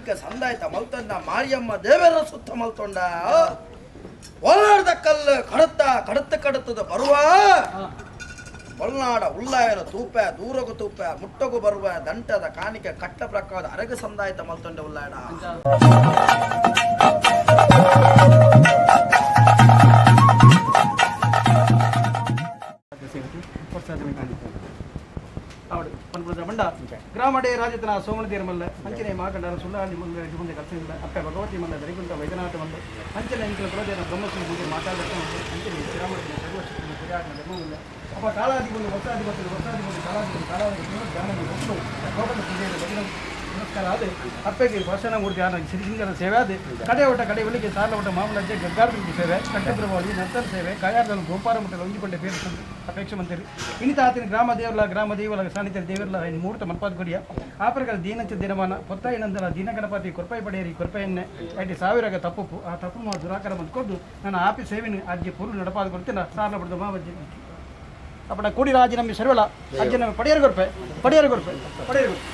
ಕಾಣಿಕೆ ಸಂದಾಯ್ತ ಮಲ್ತೊಂಡ ಮಾರಿಯಮ್ಮ ದೇವರ ಸುತ್ತ ಮಲ್ತೊಂಡ ಒಲ್ಲಾಡ್ದ ಕಲ್ಲು ಕಡತ್ತ ಕಡತ್ತ ಕಡತದ ಬರುವ ಒಲ್ನಾಡ ಉಲ್ಲಾಯನ ತೂಪೆ ದೂರಗು ತೂಪೆ ಮುಟ್ಟಗು ಬರುವ ದಂಟದ ಕಾಣಿಕೆ ಕಟ್ಟ ಪ್ರಕಾರ ಅರಗ ಸಂದಾಯ್ತ ಮಲ್ತೊಂಡ ಉಲ್ಲಾಯಡ. ಗ್ರಾಮಡೆ ರಾಜತನ ಸೋಮನದೇರ ಮಲ್ಲ ಅಂಚನೆ ಮಾಕಂಡರ ಸುಳ್ಳಾಳಿ ಮಲ್ಲ ಮುಂದೆ ಕರ್ಸಿಲ್ಲ ಅಪ್ಪೆ ಭಗವತಿ ಮಲ್ಲ ದರಿಗುಂಟ ವೈದ್ಯನಾಥ ಮಲ್ಲ ಅಂಚನೆ ಇಂಕಲ ಕುಲದೇನ ಬ್ರಹ್ಮಶ್ರೀ ಪೂಜೆ ಮಾತಾಡತ್ತ ಅಂಚನೆ ಶ್ರೀರಾಮನ ಸರ್ವಶಕ್ತಿನ ಪುರ್ಯಾಟನ ಧರ್ಮವಿಲ್ಲ ಅಪ್ಪ ಕಾಲಾದಿ ಬಂದು ಹೊಸಾದಿ ಬಂದು ಹೊಸಾದಿ ಬಂದು ಕಾಲಾದಿ ಬಂದು ಕಾಲಾದಿ ಬಂದು ಜ್ಞಾನ ಒಟ್ಟು ಲೋಕದ ಪೂಜೆಯ ಭಜನೆ ಪುರಸ್ಕಾರ ಆದ ಅಪ್ಪೆಗೆ ಭಾಷಣ ಮೂರ್ತಿ ಆನ ಸಿರಿಸಿಂಗರ ಸೇವೆ ಆದ ಕಡೆ ಒಟ್ಟ ಕಡೆ ಒಲಿಗೆ ಸಾಲ ಒಟ್ಟ ಮಾಮೂಲಜ್ಜೆ ಗಗ್ಗಾರ್ದ ಸೇವೆ ಕಟ್ಟೆಬ್ರವಾಳಿ ನರ್ತನ ಸೇವೆ ಕಾಯಾರ್ದನ್ನು ಗೋಪಾರ ಮಠದ ಒಂಜಿಕೊಂಡೆ ಪೇರು ಅಪೇಕ್ಷೆ ಮಂತಿರಿ ಇನ್ನಿತ ಆತಿನ ಗ್ರಾಮ ದೇವರ ಗ್ರಾಮ ದೇವರ ಸಾನ್ನಿಧ್ಯ ದೇವರ ಮೂರ್ತ ಮನ್ಪಾದ ಗುಡಿಯ ಆಪರಗಳ ದೀನಂಚ ದಿನಮಾನ ಪೊತ್ತಾಯಿನಂದನ ದೀನ ಗಣಪತಿ ಕೊರ್ಪೈ ಪಡೆಯರಿ ಕೊರ್ಪೆಯನ್ನೇ ಐಟಿ ಸಾವಿರಾಗ ತಪ್ಪುಪ್ಪು ಆ ತಪ್ಪು ಮಾ ದುರಾಕರ ಬಂದ್ಕೊಂಡು ನಾನು ಆಪಿ ಸೇವೆನ ಅಜ್ಜಿ ಪೂರ್ಣ ನಡಪಾದ ಕೊಡ್ತೀನಿ ಸಾಲ ಪಡೆದು ಮಾವಜ್ಜಿ ಅಪ್ಪಣ ಕೂಡಿ ರಾಜ ನಮ್ಮ ಸರ್ವಲ ಅಜ್ಜಿ ನಮ್ಮ ಪಡೆಯರು ಕೊರ್ಪೆ ಪಡೆಯರು ಕೊರ್ಪೆ ಪಡೆಯರು ಕೊರ್ಪೆ.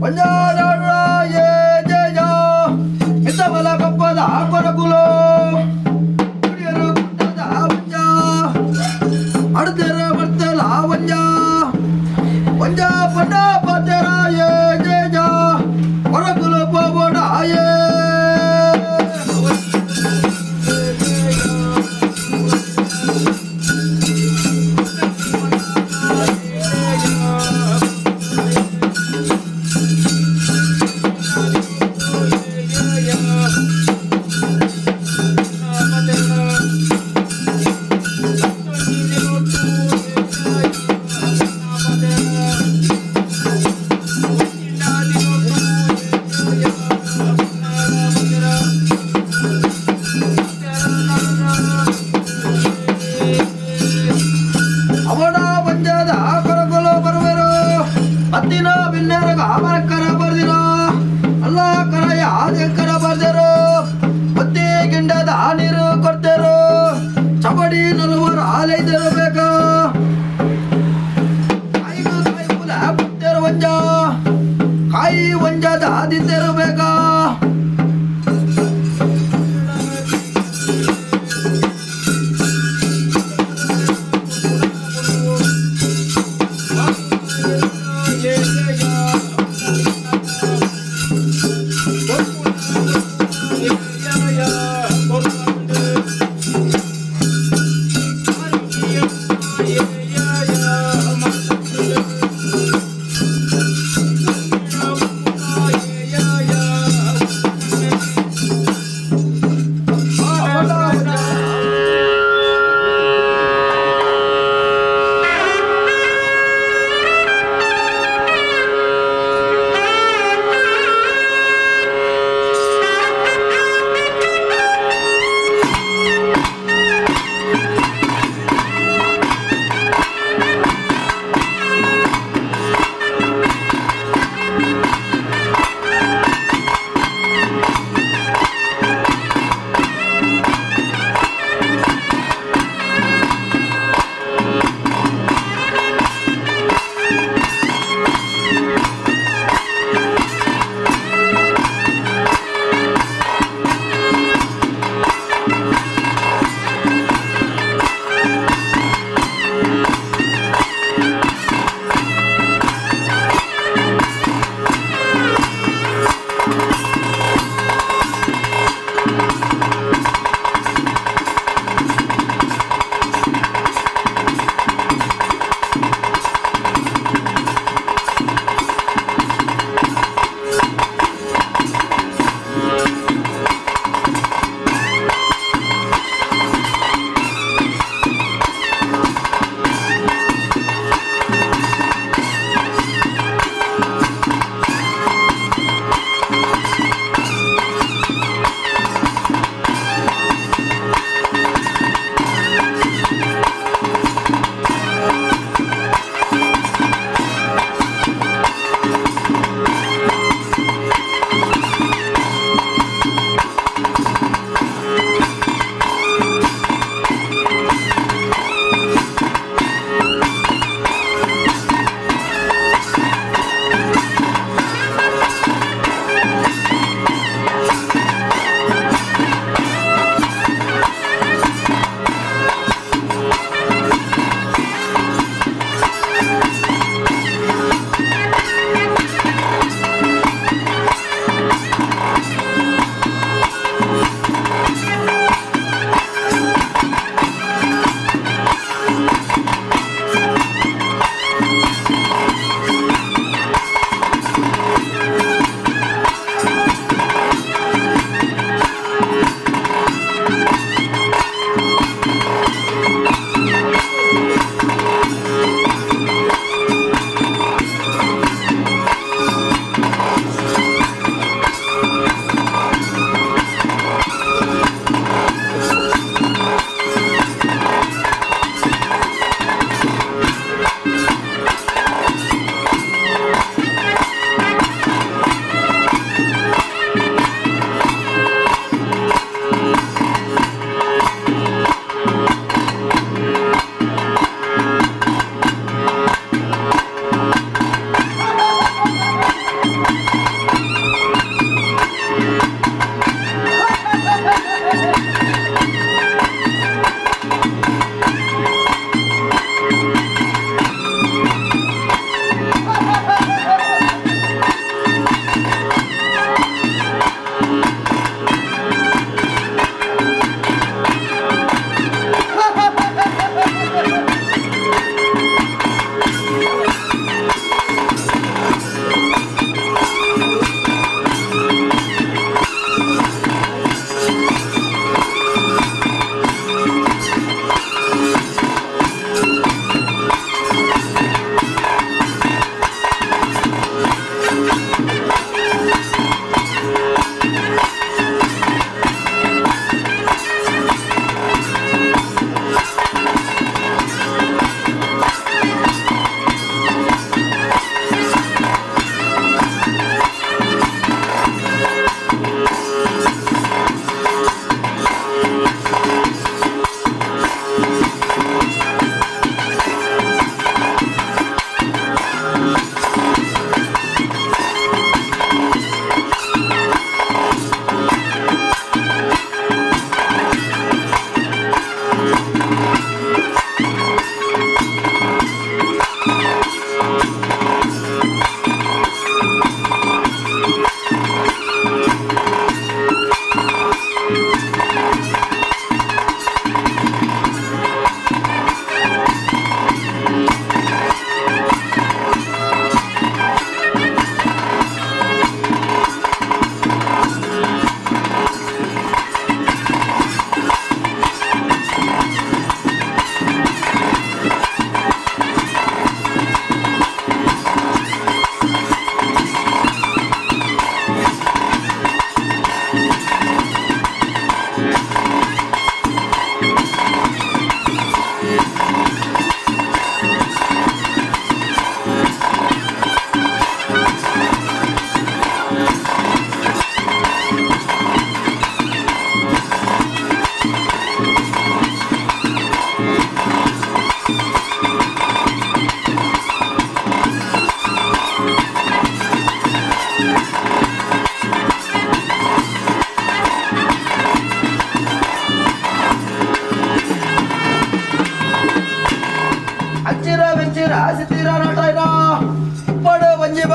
ಒಂಜಾಡಾಯೇ ಜಯ ಮಿತ್ತಬಲ ಕಪ್ಪದ ಕೊರಗುಲೋ ಕುಡಿಯರು ಕುಟ್ಟದ ಒಂಜ ಅಡ್ದರ ಬರ್ತಲ ಒಂಜ ಒಂಜ ಪಂಡ ಪದರಾಯೇ ಜಯ ಕೊರಗುಲು ಪೋಬೋಡಾಯೇ. ಅವಡ ಪಂಜದ ಕೊರಗುಲು ಬರುವೆರು ಅತ್ತಿನ ಬಿನ್ನೆರಗ ಅಮರಕ್ಕರ ಬರ್ದಿರ ಅಲ್ಲ ಕರಯ ಆದೆಕ್ಕರ ಬರ್ದರು ಬತ್ತಿ ಗಿಂಡದ ನೀರು ಕೊಡ್ತೇರು ಚಬಡಿ ನಲುವರ ಆಲೈದರು ಬೇಕ ಕಾಯಿಗೂ ಕಾಯಿ ಪುಲ ಪುಟ್ಟೆರು ಒಂಜ ಕಾಯಿ ಒಂಜದ ಆದಿತ್ಯರು ಬೇಕಾ. Yeah.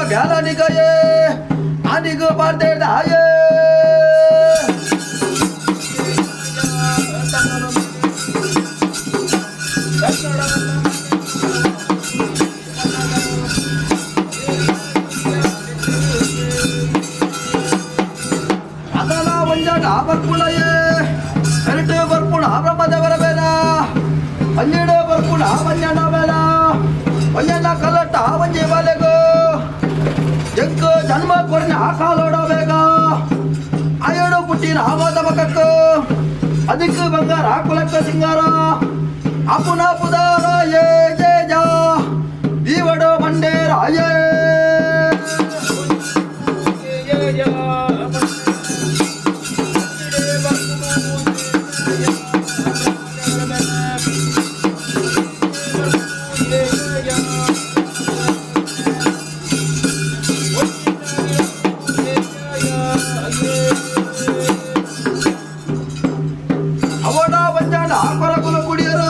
ಬ್ಯಾಲನಿಗಯೇ ಆನಿಗು ಬಾರ್ದೇದಾಯೇ. ಅದಲ ಒಂಜಾಟ ಬರ್ಪುಣಯೇ ಕರೆಕ್ಟ್ ಬರ್ಪುಣ ಬ್ರಹ್ಮದೇವರ ಬೇಲ ಪನ್ನೆರಡು ಬರ್ಪುಣ ಒಂಜನ ಬೇಲ ಒಂಜನ ಕಲಟ ಒಂಜಿ ಬಾಲೆಗು ಎಂಕು ಜನ್ಮ ಕೊರ್ನ ಕಾಲೋಡ ಬೇಗ ಅಯ್ಯಡು ಪುಟ್ಟಿನ ಆವಾದ ಮಕಕ್ಕು ಅದಕ್ಕೆ ಬಂಗಾರ ಕುಲಕ್ಕ ಸಿಂಗಾರ ಅಪುನ ಪುದಾರ ಏ ಜಯ ಈವಡು ಮಂಡೇರಾಯೇ. ಅವಡ ಬಂಜಾಡ ಕೊರಕುಲ ಕುಡಿಯರು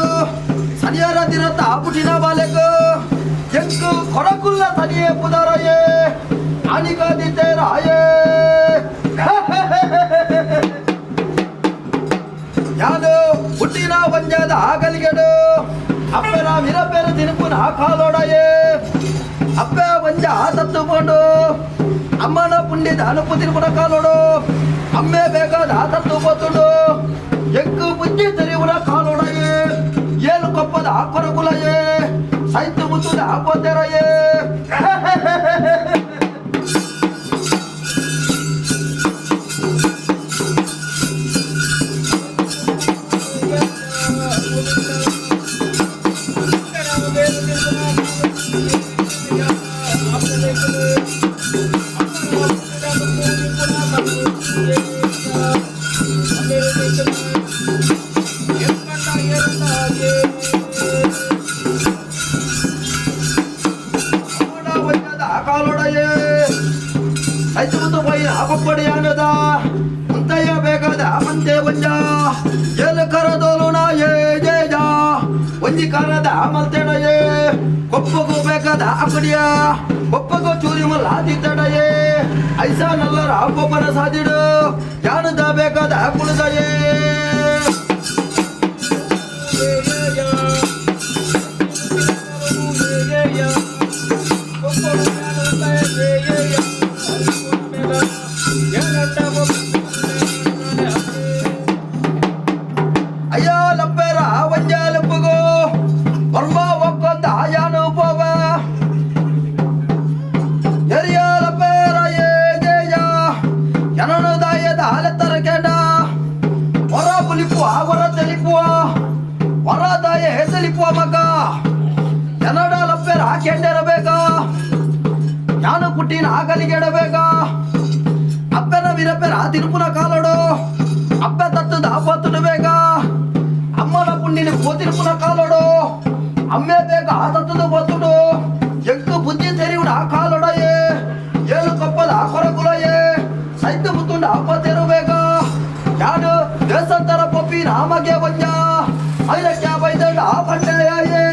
ಸನಿಯರ ದಿನತ ಪುಟಿನ ಬಾಲೆಕು ಎಂಕು ಕೊರಕುಲ್ಲ ತನಿಯೇ ಪುದರಯೇ ಅನಿಗದಿತೇರಾಯೇ. ಯಾನು ಪುಟ್ಟಿನ ಬಂಜಾದ ಆಗಲಿಗೆಡು ಅಪ್ಪನ ವಿರಪೆರ ತಿರುಪುನ ಕಾಲೋಡಯೇ ಅಪ್ಪ ಬಂಜ ತತ್ತುಕೊಂಡು ಅಮ್ಮನ ಪುಂಡಿದ ಅನುಪು ತಿರುಪುನ ಕಾಲೋಡು ಅಮ್ಮೆ ಬೇಕಾದ ತತ್ತು ಪೋತುಂಡು ಎಂಕು ಬುದ್ಧಿ ತೆರೆಯುವ ಕಾಲೋಡಯೇ ಏಳು ಕೊಪ್ಪದ ಕೊರಕುಲಯೇ ಸೈತು ಮುತ್ತುದ ಪೋತೆರಯೇ. ಕಾಲೋಡಯೇ ಸೈತು ಮುತ್ತು ಪೋಯಿನ ಕೊಪ್ಪಡಿಯಾನದ ಮುಂತಯ್ಯ ಬೇಕಾದ ಮಂತೆ ಒಂಜ ಏಳು ಕರದೋಲು ನಾಯೇ ಜಯ ಒಂಜಿ ಕರದ ಮಲ್ತೆಡಯೇ ಕೊಪ್ಪಗೂ ಬೇಕಾದ ಅಕ್ಕಡಿಯ ಕೊಪ್ಪಗೂ ಚೂರಿ ಮಲ್ಲಾದಿತ್ತಡಯೇ ಐಸಾ ನಲ್ಲರ ಕೊಪ್ಪನ ಸಾದಿಡು ಯಾನದ ಬೇಕಾದ ಕುಳಿದಯೇ. ಅಯ್ಯೋ ಲಪ್ಪೇರ ಒಂಜಾಲುಪ್ಪುಗು ವರ್ಮ ಒಕ್ಕೊಂದ ಯಾನು ಪೋವ ಎರಿಯ ಲಪ್ಪೇರ ಏ ಜಯ ಜನನು ದಾಯದ ಅಲೆತ್ತರ ಕೇಂಡ ಹೊರ ಪುಲಿಪುವ ಹೊರ ತೆಲಿಪುವ ಹೊರ ದಾಯ ಹೆಸಲಿಪುವ ಮಗ ಜನಡ ಲಪ್ಪೇರ ಕೆಂಡಿರಬೇಕ ಯಾನು ಪುಟ್ಟಿನ ಆಗಲಿಗೆಡಬೇಕ ಅಪ್ಪನ ವಿರಪ್ಪೆರ ತಿರುಪುನ ಕಾಲೋಡು ಅಪ್ಪ ತತ್ತದ ಆಪತ್ತುಡು ಬೇಗ ಅಮ್ಮನ ಪುಣ್ಣಿನ ಕೋತಿರುಪುನ ಕಾಲೋಡು ಅಮ್ಮೆ ಬೇಗ ಆ ತತ್ತದ ಪತ್ತುಡು ಎಂಕು ಬುದ್ಧಿ ತೆರಿಯುಡ ಆ ಕಾಲೊಡಯೇ ಏಳು ಕೊಪ್ಪದ ಆ ಕೊರಕುಲಯೇ ಸೈತು ಮುತ್ತುಂಡ ಅಪ್ಪ ತೆರುಬೇಗ ಯಾಡು ದೇಶಂತರ ಪೊಪ್ಪಿ ರಾಮಗೆ ಬಂಜ ಐರಕ್ಕೆ ಬೈದಂಡ ಆ ಬಂಡೆಯೇ.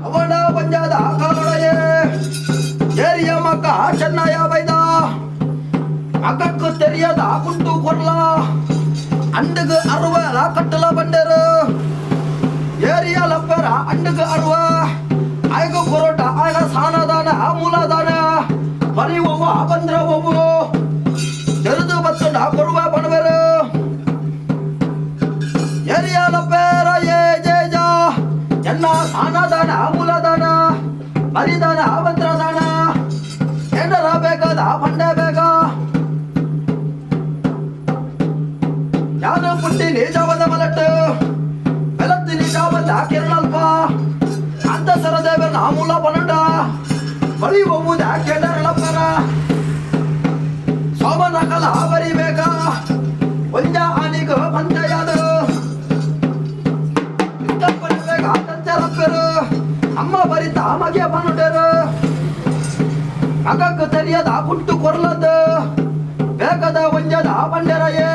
ಅವನ ಪಂಜಾದ ಕಾಲೊಡೆಯೇ ಏರಿಯ ಮಕ್ಕ ಚೆನ್ನಯ ಬೈದ ಅಕ್ಕಕ್ಕು ತೆರಿಯದ ಕುಂಟು ಕೊರ್ಲ ಅಂಡುಗು ಅರುವಲ ಕಟ್ಟಲ ಬಂಡರು ಏರಿಯ ಲಪ್ಪರ ಅಂಡುಗು ಅರುವ ಆಯ್ಗು ಕೊರೋಟ ಆಯ್ನ ಸಾನದಾನ ಮೂಲದಾನ ಬರಿವವು ಬಂದ್ರವವು ತೆರೆದು ಬತ್ತುಂಡ ಕೊರುವ ಬಣವೆರು ಏರಿಯ ಲಪ್ಪರ ಏ ಜಯ ಜನ್ನ ಸಾನದಾನ ಮೂಲದಾನ ಬರಿದಾನ ಮಂತ್ರದಾನ ಏನರ ಬೇಕಾದ ಬಂಡೆ ಬೇಗ ಯಾನು ಪುಟ್ಟಿ ನಿಜವದ ಮಲಟ್ಟು ಬೆಲತ್ತಿ ನಿಜವದ ಕಿರಣಲ್ಪ ಅಂತ ಸರದೇವ ನಾಮೂಲ ಬನುಂಡ ಬಳಿ ಒವ್ವುದ ಕೆಡರಳಪ್ಪರ ಸೋಮನ ಕಲ ಬರಿಬೇಕ ಒಂಜ ಆನಿಗ ಪಂಚಯಾದ ಬೇಗ ತಂಚರಪ್ಪರು. ಮಗಕ್ಕೆ ತೆರಿಯದ ಕುಂಟು ಕೊರ್ಲದ ಬೇಗದ ಒಂಜದ ಬಂಡೆರಯೇ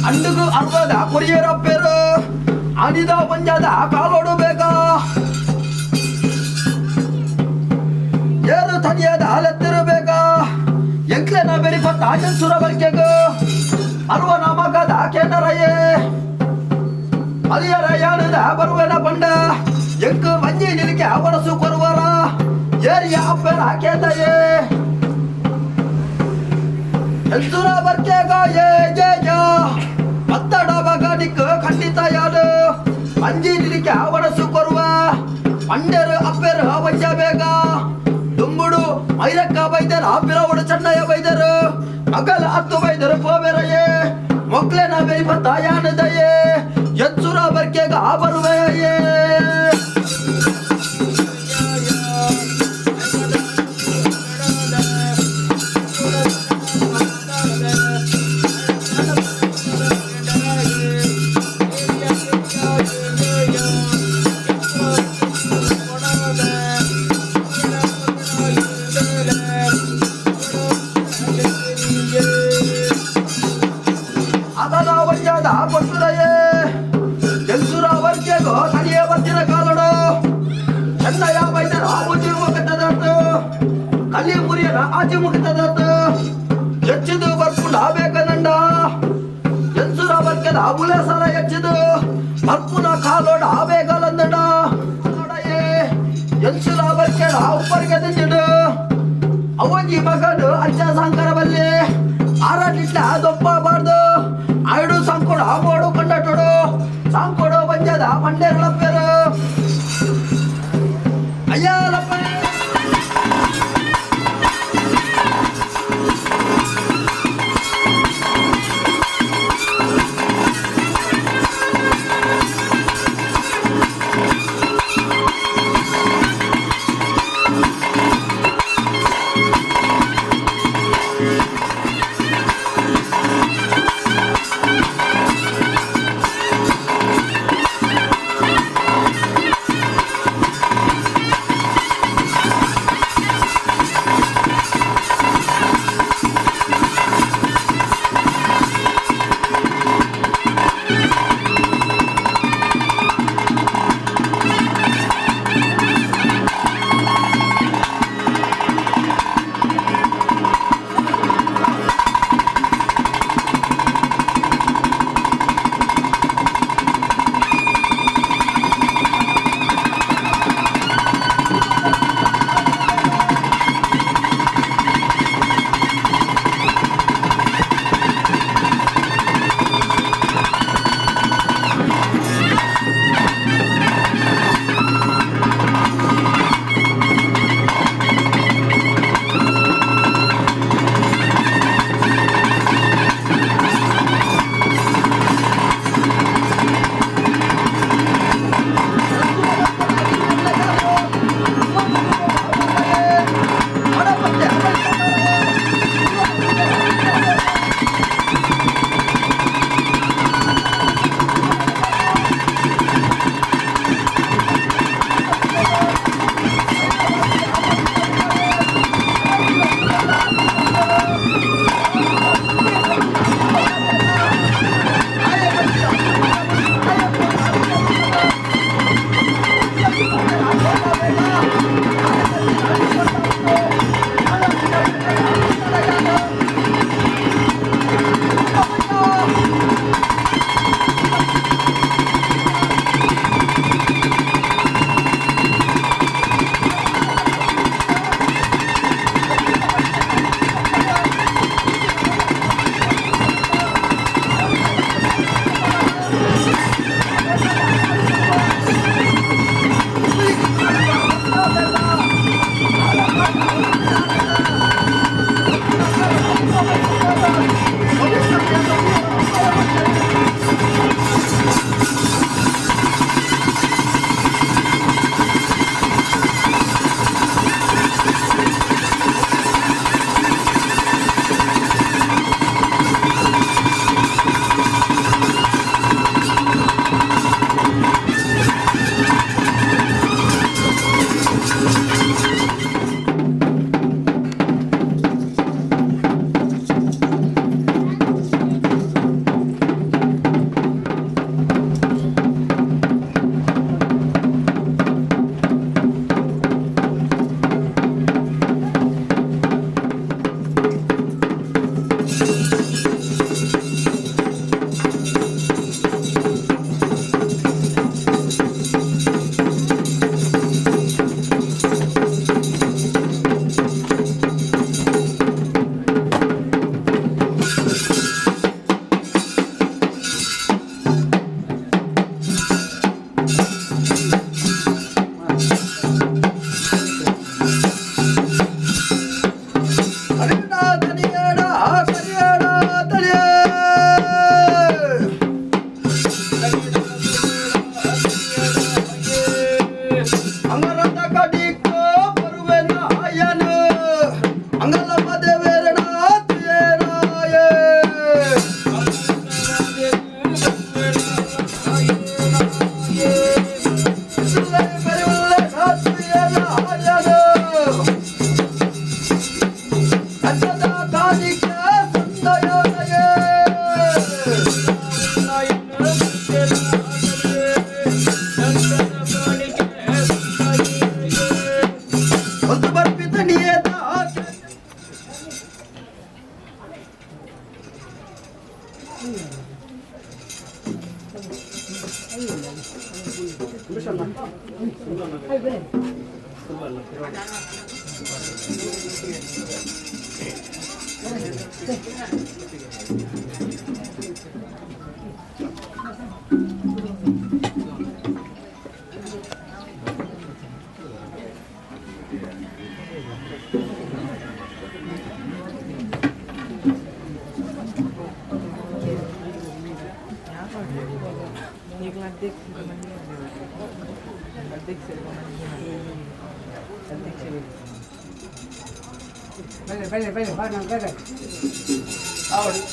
ಅಂಡುಗು ಅರ್ವದ ಕೊರಿಯರ ಪೇರು ಅನಿದ ಒಂಜದ ಕಾಲೋಡು ಬೇಗ ಏರು ತನಿಯದ ಅಲೆತ್ತಿರಬೇಕ ಎಂಕ್ಲೆನ ಬೆರಿಪತ್ತ ಆಜನ್ ಸುರ ಬರ್ಕೆಗ ಅರ್ವನ ಮಗದ ಕೇನರಯೇ ಅಲಿಯರ ಯಾನದ ಬರುವೆನ ಪಂಡ ಎಂಕು ಮಂಜಿ ನಿಲಿಕೆ ಅವರಸು ಕೊರುವರ ಏರಿಯ ಅಪ್ಪರ ಕೇಂದಯೇ ಎಂಸುರ ಬರ್ಕೆಗ ಏ ಜಯ ಪತ್ತಡ ಮಗನಿಕ್ ಖಂಡಿತ ಯಾನು ಮಂಜಿ ನಿಲಿಕೆ ಅವರಸು ಕೊರುವ ಪಂಡರು ಅಪ್ಪೆರು ಅವಂಜ ಬೇಗ ದುಂಬುಡು ಮೈರಕ್ಕ ಬೈದರು ಆಪಿರವಡು ಚೆನ್ನಯ್ಯ ಬೈದರು ಮಗಲ ಅತ್ತು ಬೈದರು ಪೋಬೆರಯೇ ಮೊಕ್ಲೆನ ಬೇಯ್ಪ ತಾಯಾನದಯೇ ಎಚ್ಚುರ ಬರ್ಕೆಗ ಬರುವೆಯೇ. ಅದನ ಒಂಜಾದ ಪೊಟ್ಟುದಯೇ ಎನ್ಸುರ ವರ್ಕೆಗೋ ತನಿಯ ಬರ್ತಿನ ಕಾಲಡು ಚೆನ್ನಯ್ಯ ಬೈದರ ಆಮುಜಿ ಮುಖತದತ್ತು ಕಲ್ಲಿ ಮುರಿಯನ ಆಚಿ ಮುಖತದತ್ತು ಹೆಚ್ಚಿದು ಬರ್ಪುಂಡ ಬೇಕನಂಡ ಎನ್ಸುರ ವರ್ಕೆದ ಅಬುಲೆ ಸರ ಹೆಚ್ಚಿದು ಬರ್ಪುನ ಕಾಲೋಡ ಆಬೇಗಲಂದಡ ನೋಡಯೇ ಎನ್ಸುರ ಬರ್ಕೆದ ಉಪ್ಪರಿಗೆ ತಿಂದಿಡು ಅವಂಜಿ ಮಗನು ಅಜ್ಜ ಸಂಕರ ಬಲ್ಲೆ ಆರಾಟಿಟ್ಲ ದೊಪ್ಪ ಬಾರ್ದು ಆಯ್ಡು ಸಂಕೊಡು ಆಮೋಡು ಕಂಡಟೋಡು ಸಂಕೊಡು ಬಂಜದ ಮಂಡೇರಳಪ್ಪೇರು ಅಯ್ಯ ಲಪ್ಪ.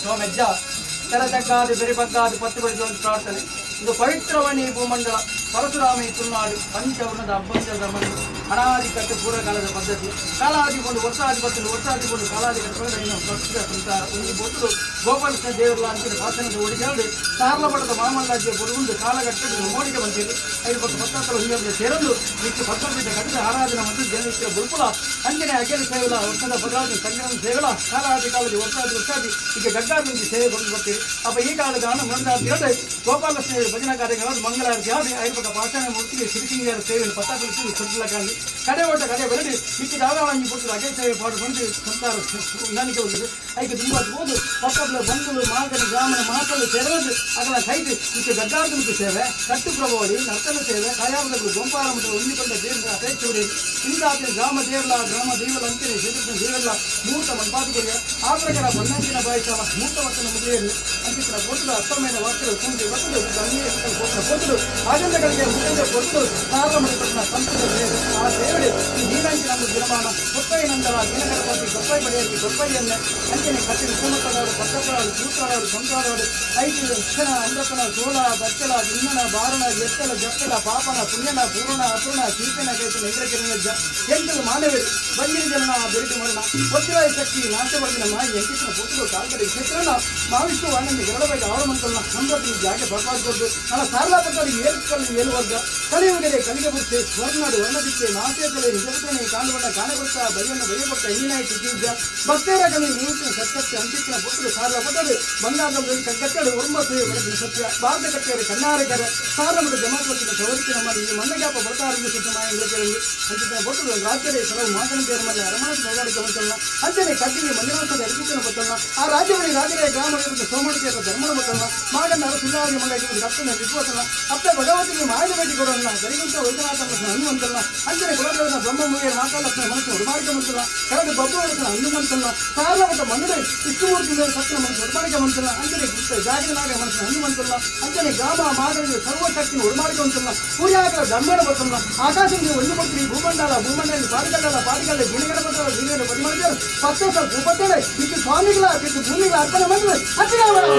ಸೋಮೆಜ್ಜ ತೆರತಕ್ಕಾದ ಬೆರಿಪಕ್ಕಾದ ಪತ್ತು ಬಡಿದ ಪ್ರಾರ್ಥನೆ. ಇದು ಪವಿತ್ರವಣಿ ಭೂಮಂಡಲ ಪರಶುರಾಮಿ ತುಳುನಾಡು ಪಂಚವರ್ಣದ ಅಬ್ಬಂಜ ಧರ್ಮ ಅನಾದಿ ಕಟ್ಟು ಪೂರ್ವಕಾಲದ ಪದ್ಧತಿ ಕಾಲಾದಿಕೊಂಡು ವರ್ಷಾಧಿಪತ್ತಿ ವರ್ಷಾದಿಕೊಂಡು ಕಾಲಾದಿ ಕಟ್ಟು ಪ್ರಸಿದ್ಧ ಸಂಸಾರ ಒಂದು ಬೊತ್ತಲು ಗೋಪಾಲಕೃಷ್ಣ ದೇವರ ಅಂತಿನ ಶಾಸನದ ಒಡಿಗಾಡು ಸಾರ್ಲಪಟ್ಟದ ಮಾಮಲ್ಲಾಜ್ಯ ಕೊಡುಗುಂಡು ಕಾಲಘಟ್ಟದ ಮೋಡಿಗೆ ಬಂದಿದೆ. ಐದು ಪಕ್ಕ ಪತ್ತಾತಲ ಹುಯ್ಯದ ಸೇರೊಂದು ನಿತ್ಯ ಪತ್ತೊಂಬಿದ್ದ ಕಟ್ಟಿದ ಆರಾಧನೆ ಮತ್ತು ಜನನಿತ್ಯ ಗುರುಕುಲ ಅಂಜನೆ ಅಗಲ ಸೇವಲ ವರ್ಷದ ಭದ್ರಾವತಿ ಸಂಗ್ರಹ ಸೇವಲ ಕಾಲಾದಿ ಕಾಲದಿ ವರ್ಷಾದಿ ವರ್ಷಾದಿ ಈಗ ಗಡ್ಡಾದಿ ಸೇವೆ ಬಂದು ಬರ್ತೀರಿ. ಅಪ್ಪ ಈ ಕಾಲದ ಮಂದಾದಿ ಗೋಪಾಲಕೃಷ್ಣ ಭಜನಾ ಕಾರ್ಯಗಳು ಮಂಗಳಾರತಿ ಆದಿ ಐದು ಪಕ್ಕ ಪಾಷಾಣ ಮೂರ್ತಿಗೆ ಸಿರಿಸಿಂಗರ ಸೇವೆಯನ್ನು ಪತ್ತಾಕಲಿಸಿ ಸಡ್ಲಕಾಗಿ ಕಡೆ ಓಟ ಕಡೆ ಬರಡಿ ಇಕ್ಕಿ ದಾದಾಳಂಗಿ ಪುಟ್ಟದ ಅಗೆ ಸೇವೆ ಪಾಡು ಬಂದು ಸಂಸಾರ ಹೊಂದಾಣಿಕೆ ಹೋಗಿದೆ. ಐಕೆ ತುಂಬ ಹೋದು ಪಕ್ಕದ ಬಂಧುಗಳು ಮಾಗನ ಗ್ರಾಮನ ಮಾತಲ್ಲಿ ಸೇರೋದು ಅಗಲ ಕೈದು ಇಕ್ಕೆ ಗಡ್ಡಾರ್ಧನಕ್ಕೆ ಸೇವೆ ಕಟ್ಟು ಪ್ರಭಾವಳಿ ನರ್ತನ ಸೇವೆ ಕಾಯಾವದಗಳು ಗೊಂಪಾರ ಮಠ ಹೊಂದಿಕೊಂಡ ದೇವರ ಅಪೇಕ್ಷೆ ಇಂದಾತಿನ ಗ್ರಾಮ ದೇವಲ ಗ್ರಾಮ ದೇವಲ ಅಂತಿನ ಕ್ಷೇತ್ರದ ದೇವಲ್ಲ ಮೂರ್ತ ಮನ್ಪಾತುಗಳಿಗೆ ಆ ಪ್ರಕಾರ ಬಣ್ಣಂಚಿನ ಬಾಯಿಸವ ಮೂರ್ತ ವಚನ ಮುಗಿಯಲ್ಲಿ ಅಂಕಿತನ ಕೊಟ್ಟರು ಅತ್ತಮೇನ ವಾಕ್ಯಗಳು ಕುಂದಿ ಒತ್ತಲು ಗಂಗೆ ಕೊಟ್ಟರು ಆನಂದಗಳಿಗೆ ಮುಖಂಡ ಕೊಟ್ಟರು ಸಾರ್ವಮಣಿಪಟ್ಟಣ ಸಂತದ ಸೇವೆ ಆ ಸೇವೆ ಈ ದೀನಂಚಿನ ದಿನಮಾನ ಗೊಪ್ಪೈ ನಂತರ ದಿನಗಣಪತಿ ಗೊಪ್ಪೈ ಬಳಿಯಲ್ಲಿ ಗೊಪ್ಪೈಯನ್ನೇ ಅಂಚನೆ ಕಟ್ಟಿನ ಸುಮತದವರು ಪಕ್ಕದವರು ಸೂತ್ರದವರು ಸಂಸಾರವರು ಐದು ಕ್ಷಣ ಅಂದ್ರತನ ಸೋಳ ಬಚ್ಚಲ ಭಿನ್ನನ ಬಾರಣ ಎತ್ತಲ ಜಪ್ಪಲ ಪಾಪನ ಪುಣ್ಯನ ಪೂರ್ಣ ಅಪೂರ್ಣ ಕೀರ್ತನ ಕೈತನ ಇಂದ್ರಕಿರಣ ಎಂಟು ಮಾನವರು ಬಂದಿನ ಜನನ ಬೆರಿದು ಮರಣ ವಜ್ರಾಯ ಶಕ್ತಿ ನಾಶಪಡಿನ ಮಾಯಿ ಎಂಕಿತನ ಪುಟ್ಟರು ಕಾಲ್ಕಡೆ ಕ್ಷೇತ್ರನ ಮಹಾವಿಷ್ಣು ಆನಂದ ಗರಡಬೇಕು ಅವರ ಮಂತ್ರನ ಸಂಪ್ರತಿ ಜಾಗೆ ಬರ್ಪಾಡ್ಕೊಡ್ದು ನನ್ನ ಸಾರ್ಲಾಪಟ್ಟರು ಏಳು ಏಳು ವರ್ಗ ಕಲಿಯುಗದೆ ಕಲಿಗೆ ಬುರ್ಸೆ ಸ್ವರ್ಣಾಡು ವರ್ಣದಿಕ್ಕೆ ಮಾಸೇತಲೆ ನಿಜಪುತ್ರನೆ ಕಾಣುವಣ್ಣ ಕಾಣಕೊಡ್ತ ಬಲಿಯನ್ನು ಬಲಿಯಕೊಟ್ಟ ಹಿಂದಿನಾಯ್ತು ಬೀಜ ಭಕ್ತರ ಕಲಿ ನಿವೃತ್ತಿನ ಸತ್ಯಕ್ಕೆ ಅಂಕಿತನ ಪುಟ್ಟರು ಸಾರ್ಲಾಪಟ್ಟರು ಬಂಗಾರದ ಕಗ್ಗತ್ತಡು ಒಂಬತ್ತು ಬೆಳಗಿನ ಸತ್ಯ ಭಾರತ ಕಟ್ಟೆಯರು ಕನ್ನಾರಕರ ಸಾರಮಠ ಜಮಾತ್ವತ್ತಿನ ಸವರಿಕೆ ನಮ್ಮ ಈ ಮಣ್ಣಗ್ಯಾಪ ಬರ್ತಾರಂದು ಸುತ್ತಮಾಯ ಅಂಕಿತನ ಪುಟ್ಟರು ರಾಜ್ಯದ ಕೆಲವು ಮಾತನ ದೇವರ ಅರಮನೆ ನೋಡಾಡಿಕೆ ಬಂತಲ್ಲ ಅಂಚನೆ ಕಗ್ಗಿಗೆ ಮಂಜುನಾಥದ ಅರ್ಪಿತನ ಬತ್ತಲ್ಲ ಆ ರಾಜ್ಯವಳಿ ರಾಜರೇ ಗ್ರಾಮ ಸೋಮಣಿಕೆಯ ಧರ್ಮನ ಬತ್ತಲ್ಲ ಮಾಗನ್ನ ಅರಸುಲ್ಲಾಗಿ ಮಂಗಾಗಿ ರಕ್ತನ ವಿಶ್ವಸಲ್ಲ ಅಪ್ಪ ಭಗವತಿಗೆ ಮಾಯದ ಭೇಟಿ ಕೊಡೋಲ್ಲ ಗರಿಗುಂಟ ವೈದ್ಯನಾಥ ಹನುಮಂತಲ್ಲ ಅಂಚನೆ ಕುಲದೇವನ ಬ್ರಹ್ಮ ಮುಗಿಯ ಮಾತಾಲಕ್ಷ್ಮಣ ಮನಸ್ಸು ಉಡುಮಾಡಿಕೆ ಮಂತಲ್ಲ ಕರಡು ಬಬ್ಬು ಹೊಡೆತನ ಹನುಮಂತಲ್ಲ ಸಾರಲಮಠ ಮಣ್ಣು ವಿಷ್ಣುಮೂರ್ತಿ ಮೇಲೆ ಸತ್ಯನ ಮನಸ್ಸು ಉಡುಮಾಡಿಕೆ ಮಂತಲ್ಲ ಅಂಚನೆ ಜಾಗಿನ ನಾಗ ಮನಸ್ಸು ಹನುಮಂತಲ್ಲ ಅಂಚನೆ ಗ್ರಾಮ ಮಾಗರಿಗೆ ಸರ್ವಶಕ್ತಿನ ಉಡುಮಾಡಿಕೆ ಮಂತಲ್ಲ ಸೂರ್ಯಾಕರ ಧರ್ಮನ ಬತ್ತಲ್ಲ ಆಕಾಶದಿಂದ ಒಂದು ಪತ್ರಿ ಭೂಮಂಡಲ ಭೂಮಂಡಲ ಪಾಡಿಗಲ್ಲ ಪಾಡಿಗಲ್ಲ ಗುಣಿಗಣಪತ್ರ ವೀರ್ಯನ ಪರಿಮಳಿದರು ಪತ್ತೆ ಭೂಪತ್ತಡೆ ಇಟ್ಟು ಸ್ವಾಮಿಗಳ ಇಟ್ಟು ಭೂಮಿಗಳ ಅರ್ಪಣೆ ಮಾಡಿದ್ರೆ ಅರ್ಪಣೆ.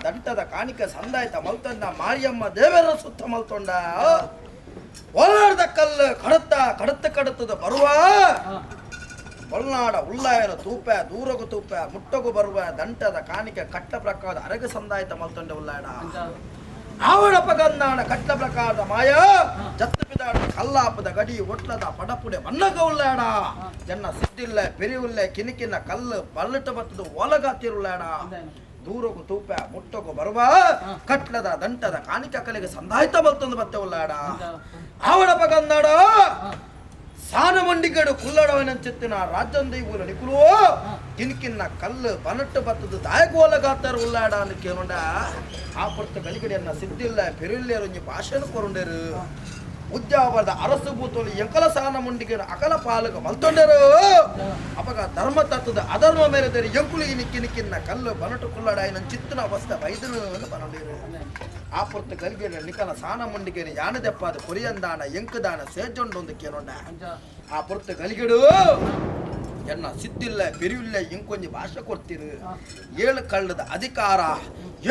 ದಂಟದ ಕಾಣಿಕ ಸಂದಾಯ್ತ ಮಲ್ತಂದ ಮಾರಿಯಮ್ಮ ದೇವರ ಸುತ್ತ ಮಲ್ತೊಂಡ ಒಲ್ಲಾಡ್ದ ಕಲ್ಲು ಕಡತ್ತ ಕಡತ್ತ ಕಡತ್ತದ ಬರುವ ಒಲ್ನಾಡ ಉಲ್ಲಾಯನ ತೂಪ ದೂರಗು ತೂಪ ಮುಟ್ಟಗು ಬರುವ ದಂಟದ ಕಾಣಿಕೆ ಕಟ್ಟ ಪ್ರಕಾರ ಅರಗ ಸಂದಾಯ್ತ ಮಲ್ತೊಂಡ ಉಲ್ಲಾಡ ಆವಡಪ್ಪ ಗಂದಾಣ ಕಟ್ಟ ಪ್ರಕಾರದ ಮಾಯ ಜತ್ತು ಪಿದಾಡ ಕಲ್ಲಾಪದ ಗಡಿ ಒಟ್ಲದ ಪಡಪುಡೆ ಮನ್ನಗ ಉಲ್ಲಾಡ ಜನ್ನ ಸಿದ್ದಿಲ್ಲ ಪೆರಿಯುಲ್ಲ ಕಿನಿಕಿನ ಕಲ್ಲು ಬಲ್ಲಟ ಬತ್ತದ ಒಲಗಾತಿರುಲ್ಲಾಡ ದೂರಗು ತೂಪ ಮುಟ್ಟಗು ಬರುವ ಕಟ್ಲದ ದಂಟದ ಕಾಣಿಕ ಕಲೆಗೆ ಸಂದಾಯ್ತ ಬಲ್ತಂದು ಬತ್ತೆ ಉಲ್ಲಾಡ ಆವಡಪ್ಪ ಗಂದಾಡ ಸಾನ ಮಂಡಿಗಡು ಕುಲ್ಲಡವನಂಚಿತ್ತಿನ ರಾಜ್ಯಂದ ಇವು ನಿಕುಲು ಕಿನ್ಕಿನ್ನ ಕಲ್ಲು ಬನಟ್ಟು ಬತ್ತದ ದಾಯಗೋಲಗಾತಾರ ಉಲ್ಲಾಡ ಅಂತ ಕೇಳುಂಡ ಆ ಪುರ್ತ ಗಲಿಗಡಿಯನ್ನ ಸಿದ್ದಿಲ್ಲ ಪೆರಿಲ್ಲೇರು ಭಾಷೆನು ಕೊರುಂಡೇರು ಉದ್ಯಾವರದ ಅರಸು ಬೂತೋಲಿ ಎಂಕಲ ಸಾನ ಮುಂಡಿಗೆ ಅಕಲ ಪಾಲಕ ಮಲ್ತೊಂಡರು ಅಪಗ ಧರ್ಮ ತತ್ತದ ಅಧರ್ಮ ಮೇರೆ ದೇರಿ ಎಂಕುಲು ನಿಕ್ಕಿ ನಿಕ್ಕಿನ್ನ ಕಲ್ಲು ಬನಟು ಕುಲ್ಲಡ ನನ್ನ ಚಿತ್ತನ ಅವಸ್ಥೆ ಬೈದನು ಬನಂಡೇರು ಆ ಪುರ್ತ ಗಲಿಗೆಡ ನಿಕಲ ಸಾನ ಮುಂಡಿಗೆ ಯಾನದೆಪ್ಪಾದ ಕೊರಿಯಂದಾನ ಎಂಕುದಾನ ಸೇಜೊಂಡೊಂದು ಕೇನೊಂಡ ಆ ಪುರ್ತ ಗಲಿಗೆಡು ಎನ್ನ ಸಿದ್ದಿಲ್ಲ பெரியவில்லை ಇಂಕೊಂಜಿ ಭಾಷೆ ಕೊಡ್ತೀರು ಏಳು ಕಳ್ಳದ ಅಧಿಕಾರ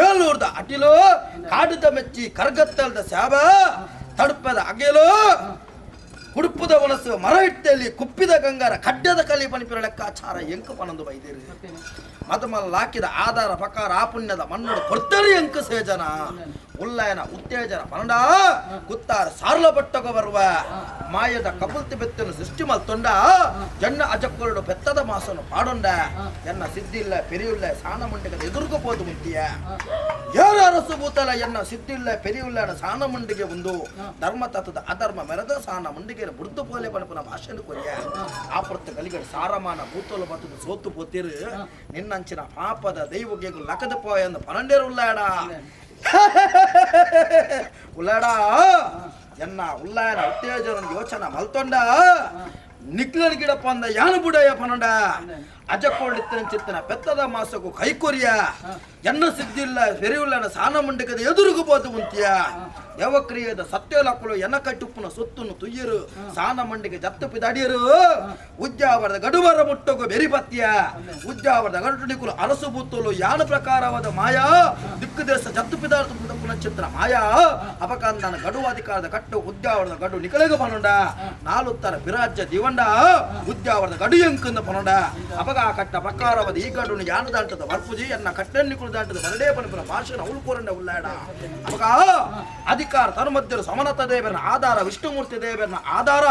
ಏಳೂರ್ದ ಅಟಿಲು ಕಾಡುದ ಮೆಚ್ಚಿ ಕರ್ಗತ್ತಲ್ದ ಸ್ಯಾಬ ತಡುಪದ ಅಗೆಲು ಕುಡುಪುದ ಒಣಸು ಮರ ಇಟ್ಟಲ್ಲಿ ಕುಪ್ಪಿದ ಗಂಗಾರ ಕಡ್ಡದ ಕಲಿ ಪನಿಪಿರ ಲೆಕ್ಕಾಚಾರ ಎಂಕು ಪನಂದು ಬೈದಿರು ಮದಮಲ್ಲ ಹಾಕಿದ ಆಧಾರ ಪ್ರಕಾರ ಆ ಪುಣ್ಯದ ಮಣ್ಣು ಕೊಡ್ತಾರೆ ಎಂಕು ಸೇಜನ ಉಲ್ಲಯನ ಉತ್ತೇಜನ ಪನಂಡ ಕುತ್ತಾರ ಸಾರ್ಲ ಬಟ್ಟಗ ಬರುವ ಮಾಯದ ಕಪುಲ್ತಿ ಬೆತ್ತನು ಸೃಷ್ಟಿ ಮಲ್ತೊಂಡ ಜನ್ನ ಅಜಕ್ಕರುಡು ಬೆತ್ತದ ಮಾಸನು ಪಾಡೊಂಡ ಎನ್ನ ಸಿದ್ಧಿಲ್ಲ ಪೆರಿಯುಲ್ಲ ಸಾನ ಮುಂಡಿಗೆ ಎದುರುಗ ಪೋದು ಮುಂತಿಯ ಯಾರ ಅರಸು ಭೂತಲ ಎನ್ನ ಸಿದ್ಧಿಲ್ಲ ಪೆರಿಯುಲ್ಲ ಸಾನ ಮುಂಡಿಗೆ ಒಂದು ಧರ್ಮ ತತ್ವದ ಅಧರ್ಮ ಮೆರೆದ ಸಾನ ಮುಂಡಿಗೆ ಬುಡ್ದು ಪೋಲೆ ಪನಪುನ ಭಾಷೆನು ಕೊರಿಯ ಆ ಪುರ್ತ ಗಲಿಗಡೆ ಸಾರಮಾನ ಭೂತೋಲು ಬತ್ತದ ಸೋತು ಪೋತಿರು ನಿನ್ನಂಚಿನ ಪಾಪದ ದೈವಗೆ ಲಕದ ಪೋಯ ಎಂದು ಪನಂಡೇರು ಉಲ್ಲಾಡ ಉಲ್ಲಾಡ ಎನ್ನ ಉಲ್ಲಾಯನ ಉತ್ತೇಜನ ಯೋಚನ ಮಲ್ತೊಂಡ ನಿಕ್ಲನ್ ಗಿಡಪ್ಪ ಅಂದ ಯಾನು ಬುಡಯ್ಯ ಪನಂಡ ಅಜಕ್ಕೊಳ್ಳಿತ್ತನ ಚಿತ್ತನ ಪೆತ್ತದ ಮಾಸಕ್ಕೂ ಕೈಕೊರಿಯ ಎನ್ನ ಸಿದ್ಧಿಲ್ಲ ಸೆರೆಯುಲ್ಲನ ಸಾನ ಮುಂಡಕದ ಎದುರುಗು ಬೋದು ಉಂತಿಯ ದೇವಕ್ರಿಯದ ಸತ್ಯಲಕ್ಕಳು ಎನ್ನ ಕಟ್ಟುಪ್ಪನ ಸೊತ್ತನ್ನು ತುಯ್ಯರು ಸಾನ ಮಂಡಿಗೆ ಜತ್ತು ಪಿದಾಡಿಯರು ಉದ್ಯಾವರದ ಗಡುವರ ಮುಟ್ಟಗು ಬೆರಿಪತ್ಯ ಉದ್ಯಾವರದ ಗಡುಟಿಕುಲು ಅರಸು ಬೂತಲು ಯಾನ ಪ್ರಕಾರವಾದ ಮಾಯಾ ದಿಕ್ಕು ದೇಶ ಜತ್ತು ಪಿದಾರ್ಥ ಚಿತ್ರ ಮಾಯಾ ಅಪಕಂದನ ಗಡುವಾಧಿಕಾರದ ಕಟ್ಟು ಉದ್ಯಾವರದ ಗಡು ನಿಕಲೆಗ ಪನೊಂಡ ನಾಲುತ್ತರ ಬಿರಾಜ್ಯ ದಿವಂಡ ಉದ್ಯಾವರದ ಗಡು ಎಂಕಂದ ಪನೊಂಡ ಅಪಗ ಆ ಕಟ್ಟ ಪ್ರಕಾರವಾದ ಈ ಗಡುನು ಯಾನ ದಾಂಟದ ಬರ್ಪುಜಿ ಎನ್ನ ಕಟ್ಟನ್ನು ದಾಂಟದ ಬರಡೇ ಪನಪುನ ಭಾಷೆನ ಉಳ್ಕೋರಂಡ ಉಲ್ಲಾಡ ಅಪಗ ಅಧಿಕಾರ ತನ್ಮಧ್ಯರು ಸಮನತ ದೇವರನ ಆಧಾರ ವಿಷ್ಣುಮೂರ್ತಿ ದೇವರನ ಆಧಾರ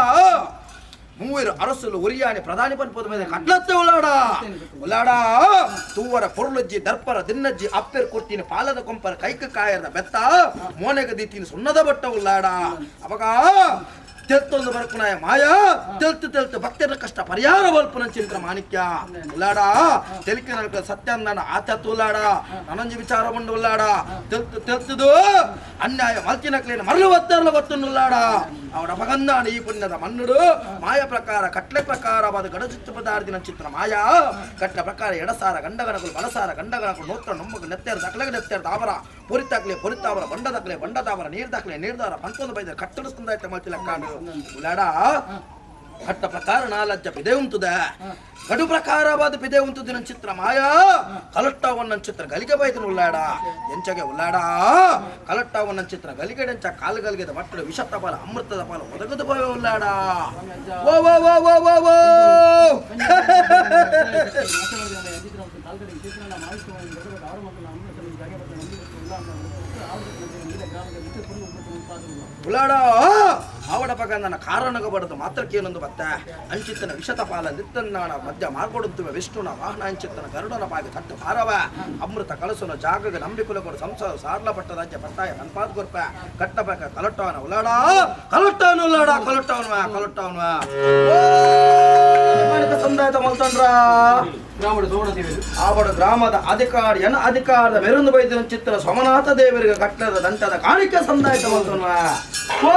ಮೂವರು ಅರಸುಲು ಉರಿಯಾಣಿ ಪ್ರಧಾನಿ ಪನ್ಪದ ಮೇಲೆ ಕಟ್ಲತ್ತೆ ಉಳ್ಳಾಡ ಉಳ್ಳಾಡ ತೂವರ ಪೊರುಳಜ್ಜಿ ದರ್ಪರ ದಿನ್ನಜ್ಜಿ ಅಪ್ಪೆರ್ ಕೊಡ್ತೀನಿ ಪಾಲದ ಕೊಂಪರ ಕೈಕ ಕಾಯರದ ಬೆತ್ತ ಮೋನೆಗ ದೀತೀನಿ ಸುಣ್ಣದ ಬಟ್ಟ ಉಳ್ಳಾಡ ಅವಾಗ ತೆಲ್ತೊಂದು ಬರ್ಪುನಾಯ ಮಾಯ ತೆಲ್ತು ತೆಲ್ತು ಭಕ್ತರ ಕಷ್ಟ ಪರಿಹಾರ ಬಲ್ಪುನ ಚಿಂತ್ರ ಮಾಣಿಕ್ಯ ಉಲ್ಲಾಡ ತೆಲಿಕೆ ನಲ್ಕ ಸತ್ಯಂದನ ಆತತ್ತು ಉಲ್ಲಾಡ ನನಂಜಿ ವಿಚಾರ ಬಂಡು ಉಲ್ಲಾಡ ತೆಲ್ತು ತೆಲ್ತುದು ಅನ್ಯಾಯ ಮಲ್ತಿನಕ್ಲೇನ ಮರಳು ಒತ್ತರಲು ಗೊತ್ತನ್ನು ಉಲ್ಲಾಡ ಅವನ ಮಗಂದಾನ ಈ ಪುಣ್ಯದ ಮನ್ನುಡು ಮಾಯ ಪ್ರಕಾರ ಕಟ್ಲೆ ಪ್ರಕಾರವಾದ ಗಡಚಿತ್ತ ಪದಾರ್ದಿನ ಚಿತ್ರ ಮಾಯಾ ಕಟ್ಲೆ ಪ್ರಕಾರ ಎಡಸಾರ ಗಂಡಗಣಗಳು ಬಲಸಾರ ಗಂಡಗಣಗಳು ನೋತ್ರ ನೊಮ್ಮಗ ನೆತ್ತೆರ ದಕ್ಲಗ ನೆತ್ತೆರ ದಾವರ ಪೊರಿತಾಕ್ಲೆ ಪೊರಿತಾವರ ಬಂಡದಕ್ಲೆ ಬಂಡದಾವರ ನೀರ್ದಾಕ್ಲೆ ನೀರ್ದಾರ ಪಂಪೊಂದು ಬೈದ ಕಟ್ಟಡಿಸ್ಕೊಂಡಾಯ್ತ ಮಲ್ತಿಲಕ್ಕಾಡು ಉಲ್ಲಾಡ ಕಟ್ಟ ಪ್ರಕಾರ ನಾಲಜ್ಜ ಪಿದೆ ಉಂಟುದ ಗಡು ಪ್ರಕಾರವಾದ ಪಿದೆ ಉಂಟುದಿನ ಚಿತ್ರ ಮಾಯಾ ಕಲಟ್ಟವನ್ನ ಚಿತ್ರ ಗಲಿಗೆ ಬೈದನು ಉಲ್ಲಾಡ ಎಂಚಗೆ ಉಲ್ಲಾಡ ಕಲಟ್ಟವನ್ನ ಚಿತ್ರ ಗಲಿಗೆಡೆಂಚ ಕಾಲುಗಲಿಗೆದ ಮಟ್ಟಡು ವಿಷತ್ತ ಪಾಲ ಅಮೃತದ ಪಾಲ ಒದಗದು ಪೋಯ ಉಲ್ಲಾಡ ಓ ಓ ಓ ಓ ಓ ಓ ಉಲ್ಲಾಡ ಆವಡ ಪಗಂದನ ಕಾರಣಗ ಬಡದು ಮಾತ್ರಕ್ಕೇನೊಂದು ಬತ್ತ ಅಂಚಿತ್ತನ ವಿಷತ ಪಾಲ ನಿತ್ತನ್ನಾಣ ಮಧ್ಯ ಮಾರ್ಕೊಡುತ್ತುವೆ ವಿಷ್ಣುನ ವಾಹನ ಅಂಚಿತ್ತನ ಗರುಡನ ಪಾಗ ತಟ್ಟು ಭಾರವ ಅಮೃತ ಕಲಸುನ ಜಾಗಗ ನಂಬಿಕುಲಕೊಡು ಸಂಸಾರ ಸಾರ್ಲ ಪಟ್ಟ ರಾಜ್ಯ ಪಟ್ಟಾಯ ಕನ್ಪಾದ ಕೊರ್ಪ ಕಟ್ಟಬೇಕ ಕಲಟ್ಟವನ ಉಲ್ಲಾಡ ಕಲಟ್ಟವನ ಉಲ್ಲಾಡ ಕಲಟ್ಟವನ ಕಲಟ್ಟವನ ಸಂದಾಯತ ಮಲ್ತಂಡ್ರ ಆವಡ ಗ್ರಾಮದ ಅಧಿಕಾರಿ ಎನ ಅಧಿಕಾರದ ಮೆರುಂದು ಬೈದಿನ ಚಿತ್ರ ಸೋಮನಾಥ ದೇವರಿಗೆ ಕಟ್ಟದ ದಂಟದ ಕಾಣಿಕೆ ಸಂದಾಯತ ಮಲ್ತನ್ವ ಓ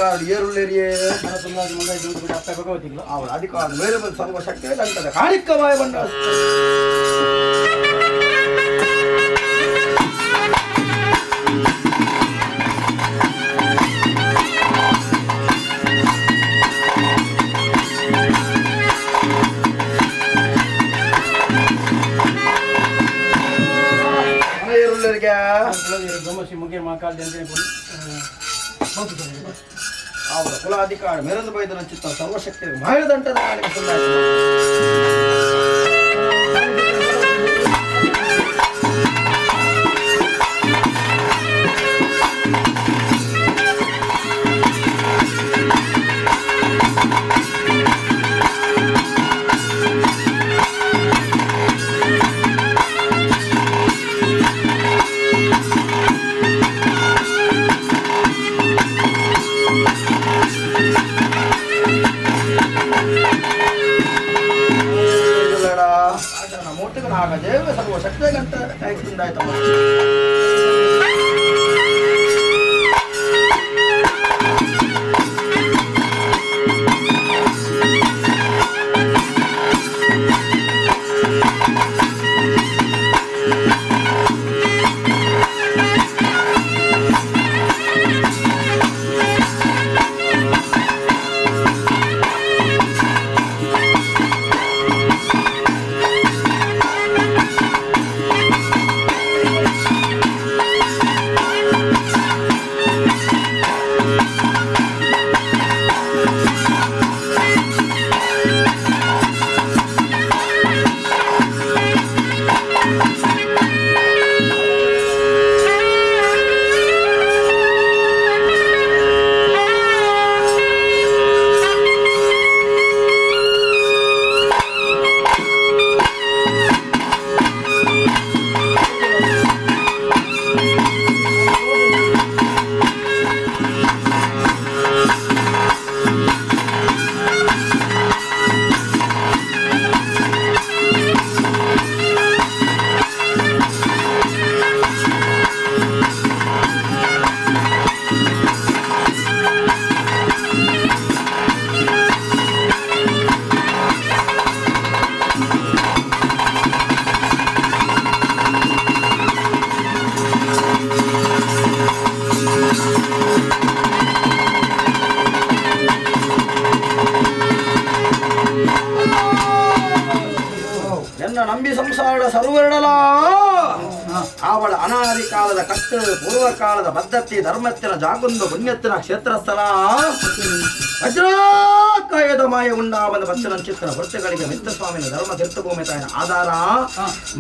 ಅಧಿಕಾರ ಏರುಳ್ಳೇರಿಯೇ ಭಗವತಿಗಳು ಅವಳ ಅಧಿಕಾರ ಮೇಲೆ ಬಂದು ಸರ್ವಶಕ್ತಿ ಅಂಟದ ಕಾಣಿಕವಾಯ ಬಂಡ ಏರುಳ್ಳೇರಿಗೆ ಬ್ರಹ್ಮಶ್ರೀ ಮುಗೇರ್ ಮಹಾಕಾಲ್ ಜನತೆ ಅವರ ಕುಲಾಧಿಕಾರ ಮೆರೆದು ಬೈದನ ಚಿತ್ತ ಸರ್ವಶಕ್ತಿ ಮಾಯದಂಟದ ಕಾಣಿಕೆ ಸುಳ್ಳಾಯಿತು. ನಾಗದೇವ ಸರ್ವಶಕ್ತಿ ಗಂಟ ಕಾಯಿಸಿಂದಾಯ್ತಮ್ಮ. ಎನ್ನ ನಂಬಿ ಸಂಸಾರ ಸರ್ವರಡಲ ಅವಳ ಅನಾದಿ ಕಾಲದ ಕಟ್ಟು ಪೂರ್ವಕಾಲದ ಪದ್ಧತಿ ಧರ್ಮತ್ತಿನ ಜಾಗುಂದು ಪುಣ್ಯತ್ತಿನ ಕ್ಷೇತ್ರಸ್ಥಲ ವಜ್ರಾಕಾಯದ ಮಾಯ ಉಂಡಾವನ ಬಚ್ಚನ ಚಿತ್ರ ವೃತ್ತಗಳಿಗೆ ಮಿತ್ರಸ್ವಾಮಿನ ಧರ್ಮ ತೀರ್ಥಭೂಮಿ ತಾಯಿನ ಆಧಾರ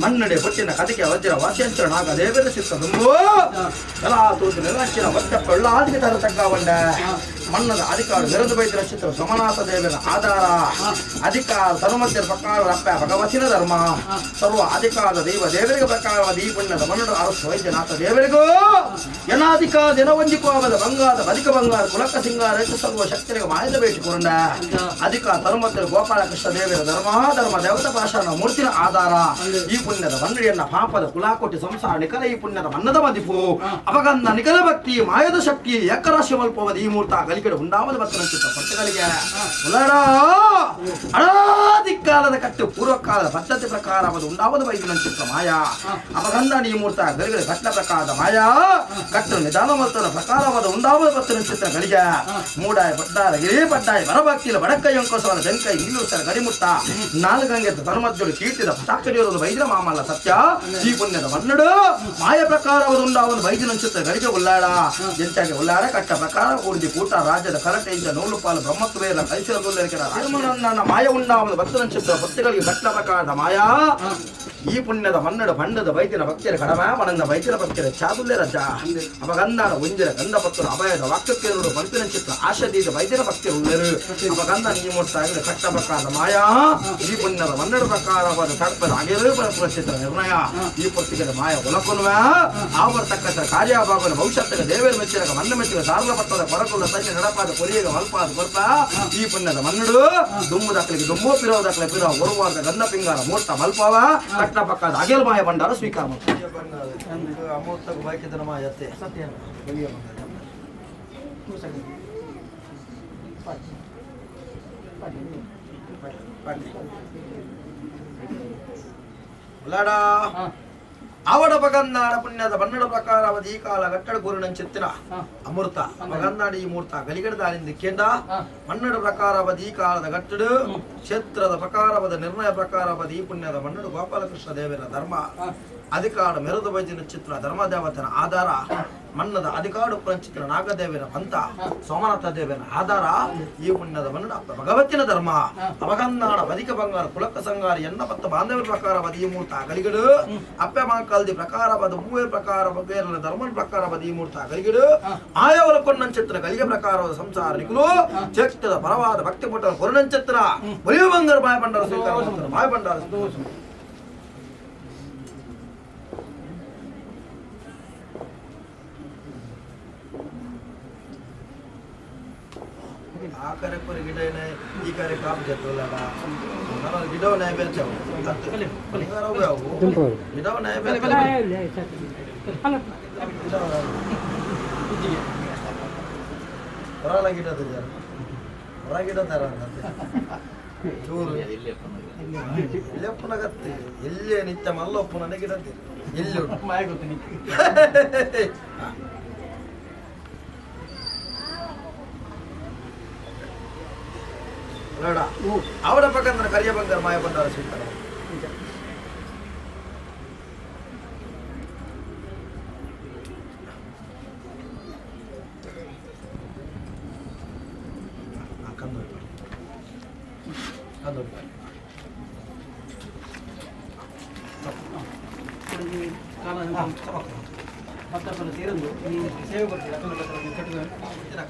ಮನ್ನಡೆ ಪುಟ್ಟಿನ ಕಥೆಗೆ ವಜ್ರ ವಾಸ್ಯಂಚರ ನಾಗ ದೇವರ ಚಿತ್ತ ತುಂಬು ಕಲಾ ತೂತು ನಿರಂಚಿನ ಒಟ್ಟ ಕೊಳ್ಳಾದಿಗೆ ತರ ತಗ್ಗವಂಡ ಮನ್ನದ ಅಧಿಕಾರ ಮೆರೆದು ಬೈದರ ಚಿತ್ರ ಸೋಮನಾಥ ದೇವರ ಆಧಾರ ಅಧಿಕಾರ ಧರ್ಮದ ಪ್ರಕಾರ ಅಪ್ಪ ಭಗವತಿನ ಧರ್ಮ ಸರ್ವ ಅಧಿಕಾರ ದೈವ ದೇವರಿಗೆ ಪ್ರಕಾರವಾದ ಈ ಪುಣ್ಯದ ಮನ್ನಡ ಅರಸು ವೈದ್ಯನಾಥ ದೇವರಿಗೂ ಜನಾಧಿಕಾರ ದಿನವಂಜಿಕವಾದ ಬಂಗಾದ ಬದಿಕ ಬಂಗಾರ ಕುಲಕ ಸಿಂಗಾರ ಸರ್ವ ಶಕ್ತಿಗೆ ಮಾಯದ ಭೇಟಿ ಕೊರಂಡ ಅಧಿಕಾರ ಧರ್ಮത്തിൽ ಗೋಪಾಲಕೃಷ್ಣ ದೇವರ ಧರ್ಮ ಧರ್ಮ ದೇವತ ಪಾಷಾಣ ಮೂರ್ತಿನ ಆಧಾರ ಈ ಪುಣ್ಯದ ಮನ್ನಡಿಯನ್ನ ಪಾಪದ ಕುಲಾಕೋಟಿ ಸಂಸಾರ ನಿಖರ ಈ ಪುಣ್ಯದ ಮನ್ನದ ಮದಿಪು ಅಪಗಂಧ ನಿಖರ ಭಕ್ತಿ ಮಾಯದ ಶಕ್ತಿ ಏಕರಾಶಿ ಮಲ್ಪವದ ಈ ಮೂರ್ತ ಗಲಿಗಡೆ ಉಂಡಾವದ ಭಕ್ತನ ಚಿತ್ತ ಪಟ್ಟಗಳಿಗೆ ಅನಾದಿಕಾಲದ ಕಟ್ಟು ಪೂರ್ವಕಾಲದ ಪದ್ಧತಿ ಪ್ರಕಾರ ಅದು ಉಂಡಾವದ ವೈದ್ಯನ ಚಿತ್ರ ಮಾಯಾ ಅಪಗಂಧ ಈ ಮೂರ್ತ ಗಲಿಗಡೆ ಕಟ್ಟ ಪ್ರಕಾರದ ಮಾಯಾ ಕಟ್ಟು ನಿಧಾನ ಮಲ್ತನ ಪ್ರಕಾರವಾದ ಉಂಡಾವದ ಭಕ್ತನ ಚಿತ್ರ ಗಳಿಗೆ ಮೂಡಾಯ ಪಡ್ಡಾರ ಗಿರಿ ಪಡ್ಡಾಯ ಬರಭಕ್ತಿಲ ಬಡಕೈ ಅಂಕೋಸವನ ಬೆಂಕೈ ನಿಲ್ಲುಸರ ಗಡಿಮುಟ್ಟ ನಾಲ್ಗಂಗೆ ಧರ್ಮಜ್ಜರು ಕೀರ್ತಿದ ಪಟಾಕಡಿಯವರು ವೈದ್ಯ ಮಾಮಲ್ಲ ಸತ್ಯ ಈ ಪುಣ್ಯದ ಮನ್ನಡು ಮಾಯ ಪ್ರಕಾರವಾದ ಉಂಡಾವನ ವೈದ್ಯನ ಚಿತ್ರ ಗಳಿಗೆ ಉಲ್ಲಾಡ ಎಂಚಾಗೆ ಉಲ್ಲಾಡ ಕಟ್ಟ ಪ್ರಕಾರ ಕೂಡಿದಿ ಕೂಟ ರಾಜ್ಯದ ಕರಟೆಯಿಂದ ನೂಲು ಪಾಲು ಬ್ರಹ್ಮತ್ವೇರ ಕೈಸಿರದುಲ್ಲ ಮಾಯ ಉಂಡಾವನ ಭಕ್ತನ ಚಿತ್ರ ಭಕ್ತಿಗಳಿಗೆ ಕಟ್ಟ ಪ್ರಕಾರದ ಮಾಯಾ ಈ ಪುಣ್ಯದ ಮನ್ನಡ ಬಣ್ಣದ ವೈದ್ಯನ ಭಕ್ತಿಯರ ಕಡಮ ಮನಂದ ವೈದ್ಯನ ಭಕ್ತಿಯರ ಚಾದುಲ್ಯ ರಜ ಅಪಗಂಧಾನ ಒಂಜಿರ ಗಂಧ ಭಕ್ತರು ಅಭಯದ ವಾಕ್ಯಕ್ಕೆ ಬಂಪಿನ ಚಿತ್ರ ಆಶದೀದ ವೈದ್ಯನ ಭಕ್ತಿಯರು ಉಳ್ಳರು ಅಪಗಂಧ ನಿಯಮೋತ್ಸಾಹ ಕಟ್ಟ ಪ್ರಕಾರದ ಮಾಯಾ ಈ ಪುಣ್ಯದ ಮನ್ನಡ ಪ್ರಕಾರವಾದ ತಡ್ಪದ ಅಗೆರು ಪರಪುರ ಚಿತ್ರ ನಿರ್ಣಯ ಈ ಪುರ್ತಿಗದ ಮಾಯ ಒಲಕೊನುವ ಆವರ್ತಕ್ಕಂಥ ಕಾರ್ಯಭಾಗನ ಭವಿಷ್ಯತ್ತಗ ದೇವರ ಮೆಚ್ಚಿನ ಮನ್ನ ಮೆಚ್ಚಿನ ಸಾರ್ಲ ಪಟ್ಟದ ಕೊರಕುಲ್ಲ ತನ್ನ ನಡಪಾದ ಕೊರಿಯಗ ಮಲ್ಪಾದ ಕೊರ್ಪ ಈ ಪುಣ್ಯದ ಮನ್ನಡು ದುಮ್ಮು ದಾಖಲೆಗೆ ದುಮ್ಮು ಪಿರೋ ದಾಖಲೆ ಪಿರೋ ಒರುವಾರದ ಗಂಧ ಪಿಂಗಾರ ಮೂರ್ತ ಮಲ್ಪಾವ ಕಟ್ಟ ಪಕ್ಕದ ಅಗೆಲ್ ಮಾಯ ಭಂಡಾರ ಸ್ವೀಕಾರ ಅಮೂರ್ತకు ಬಾಕಿದನ ಮಾಯತ್ತೆ ಸತ್ಯ ಬಲಿಯ ಆವಡ ಬಗಂದಾಡ ಪುಣ್ಯದ ಬನ್ನಡ ಪ್ರಕಾರ ಈ ಕಾಲ ಗಟ್ಟಡ ಗುರುನಂ ಚಿತ್ತಿನ ಅಮೃತ ಬಗಂದಾಡ ಈ ಮೂರ್ತ ಗಲಿಗಡದಾಳಿಂದ ಕೇಂದ್ರ ಮನ್ನಡ ಪ್ರಕಾರ ಈ ಕಾಲದ ಗಟ್ಟಡು ಕ್ಷೇತ್ರದ ಪ್ರಕಾರವಾದ ನಿರ್ಣಯ ಪ್ರಕಾರವಾದ ಈ ಪುಣ್ಯದ ಮನ್ನಡು ಗೋಪಾಲಕೃಷ್ಣ ದೇವರ ಧರ್ಮ ಅಧಿಕಾರ ಮೆರೆದು ಬೈದಿನ ಚಿತ್ರ ಧರ್ಮದೇವತನ ಆಧಾರ ಮನ್ನದ ಅಧಿಕಾಡು ಪುರಂಚಿತ್ರ ನಾಗದೇವರ ಪಂಥ ಸೋಮನಾಥ ದೇವರ ಆಧಾರ ಈ ಪುಣ್ಯದ ಮನ್ನಡ ಭಗವತಿನ ಧರ್ಮ ಅವಗನ್ನಾಡ ಬದಿಕ ಬಂಗಾರ ಕುಲಕ ಸಂಗಾರ ಎನ್ನ ಪತ್ತ ಬಾಂಧವ್ಯ ಪ್ರಕಾರವಾದ ಈ ಮೂರ್ತ ಅಗಲಿಗಡು ಅಪ್ಪೆ ಮಾಂಕಲ್ದಿ ಪ್ರಕಾರವಾದ ಮೂವೇ ಪ್ರಕಾರ ಬೇರಲ ಧರ್ಮನ ಪ್ರಕಾರವಾದ ಈ ಮೂರ್ತ ಅಗಲಿಗಡು ಆಯವರ ಕೊನ್ನಂಚಿತ್ರ ಗಲಿಗೆ ಪ್ರಕಾರವಾದ ಸಂಸಾರ ನಿಕುಲು ಚೇಷ್ಟದ ಪರವಾದ ಭಕ್ತಿ ಪುಟ್ಟನ ಕೊರುಣಂಚಿತ್ರ ಒಲಿಯ ಬಂಗಾರ ಬಾಯ ಬಂಡಾರ ಸ್ವೀಕಾರ ಬಾಯ ಬಂಡಾರ ಆ ಕರೆ ಕೊರಿ ಗಿಡ ಏನೇ ಈ ಕರೆ ಕಾಪು ಜತ್ತಲ್ಲ ಗಿಡವನ್ನ ಬೆಳ್ಚಾವು ಗಿಡವನ್ನ ಹೊರಲ್ಲ ಗಿಡ ಹೊರ ಗಿಡ ತರ ಚೂರು ಎಲ್ಲಿ ಎಲ್ಲೇ ನಿತ್ಯ ಮಲ್ಲೊಪ್ಪು ನನಗೆ ಗಿಡ ಎಲ್ಲಿ ಅವರ ಪಕ್ಕಂದ್ರೆ ಕರಿಯ ಬಂಗಾರ ಮಾಯ ಬಂದಾರ ಸ್ವೀಕಾರ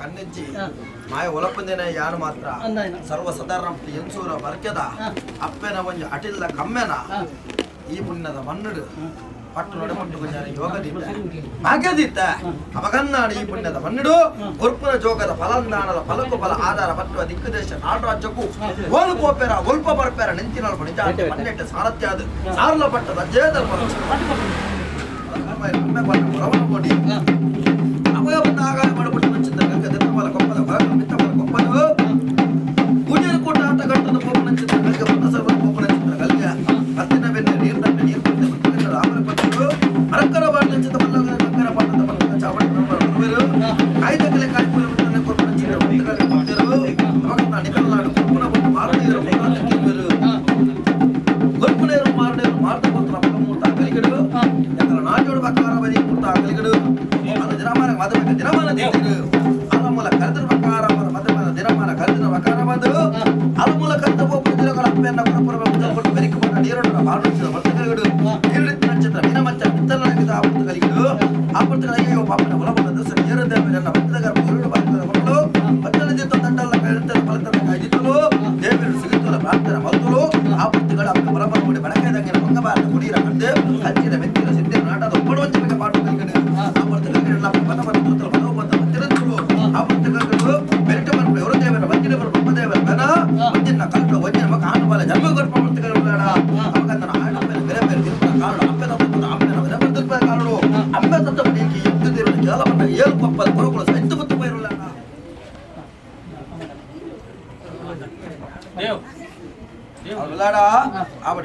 ಕಣ್ಣೆಜ್ಜಿ ಮಾಯ ಒಲಪಂದಿನ ಯಾನು ಮಾತ್ರ ಸರ್ವ ಸಾಧಾರಣ ಎನ್ಸೂರ ಬರ್ಕೆದ ಅಪ್ಪೆನ ಒಂಜಿ ಅಟಿಲ್ದ ಕಮ್ಮೆನ ಈ ಪುಣ್ಯದ ಮಣ್ಣುಡು ಪಟ್ಟು ನಡುಮಟ್ಟು ಕೊಂಜಾನ ಯೋಗದಿತ್ತ ಭಾಗ್ಯದಿತ್ತ ಅವಗನ್ನಾಡು ಈ ಪುಣ್ಯದ ಮಣ್ಣುಡು ಕೊರ್ಪುನ ಜೋಗದ ಫಲಂದಾನದ ಫಲಕು ಫಲ ಆಧಾರ ಪಟ್ಟುವ ದಿಕ್ಕು ದೇಶ ನಾಡು ರಾಜ್ಯಕ್ಕೂ ಓಲು ಪೋಪೆರ ಒಲ್ಪ ಬರ್ಪೆರ ನೆಂಚಿನ ನಿಜ ಪನ್ನೆಟ್ಟು ಸಾರಥ್ಯ ಅದು ಸಾರಲ ಪಟ್ಟದ ಜೇದರ್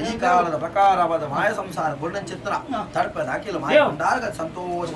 ಈ ಕಾಲದ ಪ್ರಕಾರವಾದ ಮಾಯ ಸಂಸಾರ ಗುರುಣ ಚಿತ್ರ ತಡಪದ ಅಖಿಲ ಮಾಯ ಸಂತೋಷ.